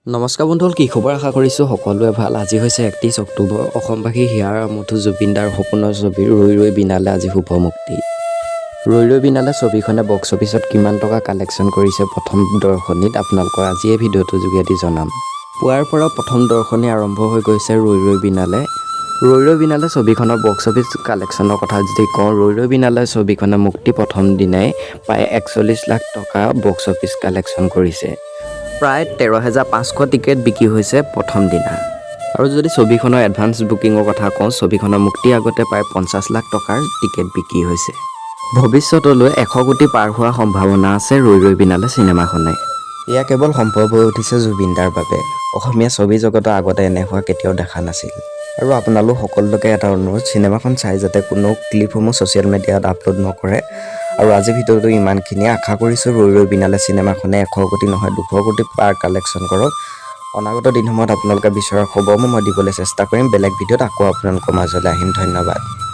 নমস্কাৰ বন্ধুসকল, কি খবৰ? আশা কৰিছোঁ সকলোৱে ভাল। আজি হৈছে 31 অক্টোবৰ। অসমবাসী হিয়াৰ আমঠু জুবিনদাৰ সপোনৰ ছবি ৰৈ ৰৈ বিনালে আজি শুভ মুক্তি। ৰৈ ৰৈ বিনালে ছবিখনে বক্স অফিচত কিমান টকা কালেকশ্যন কৰিছে প্ৰথম দৰ্শনীত, আপোনালোকৰ আজি এই ভিডিঅ'টোৰ যোগেদি জনাম। পুৱাৰ পৰা প্ৰথম দৰ্শনী আৰম্ভ হৈ গৈছে ৰৈ ৰৈ বিনালে। ৰৈ ৰৈ বিনালে ছবিখনৰ বক্স অফিচ কালেকশ্যনৰ কথা যদি কওঁ, ৰৈ ৰৈ বিনালে ছবিখনে মুক্তি প্ৰথম দিনাই প্ৰায় 41 লাখ টকা বক্স অফিচ কালেকশ্যন কৰিছে। প্ৰায় 13,500 টিকেট বিক্ৰী হৈছে প্ৰথম দিনা। আৰু যদি ছবিখনৰ এডভান্স বুকিঙৰ কথা কওঁ, ছবিখনৰ মুক্তিৰ আগতে প্ৰায় 50 লাখ টকাৰ টিকেট বিক্ৰী হৈছে। ভৱিষ্যতলৈ 100 কোটি পাৰ হোৱাৰ সম্ভাৱনা আছে ৰৈ ৰৈ বিনালে চিনেমাখনে। এয়া কেৱল সম্ভৱ হৈ উঠিছে জুবিনদাৰ বাবে। অসমীয়া ছবি জগতৰ আগতে এনে হোৱা কেতিয়াও দেখা নাছিল। আৰু আপোনালোক সকলোকে এটা অনুৰোধ, চিনেমাখন চাই যাতে কোনো ক্লিপসমূহ ছ'চিয়েল মিডিয়াত আপলোড নকৰে। আৰু আজিৰ ভিডিঅ'টো ইমানখিনিয়ে। আশা কৰিছোঁ ৰৈ ৰৈ বিনালে চিনেমাখনে 100 কোটি নহয়, 200 কোটি পাৰ কালেকশ্যন কৰক। অনাগত দিনসমূহত আপোনালোকে বিচৰা খবৰসমূহ মই দিবলৈ চেষ্টা কৰিম। বেলেগ ভিডিঅ'ত আকৌ আপোনালোকৰ মাজলৈ আহিম। ধন্যবাদ।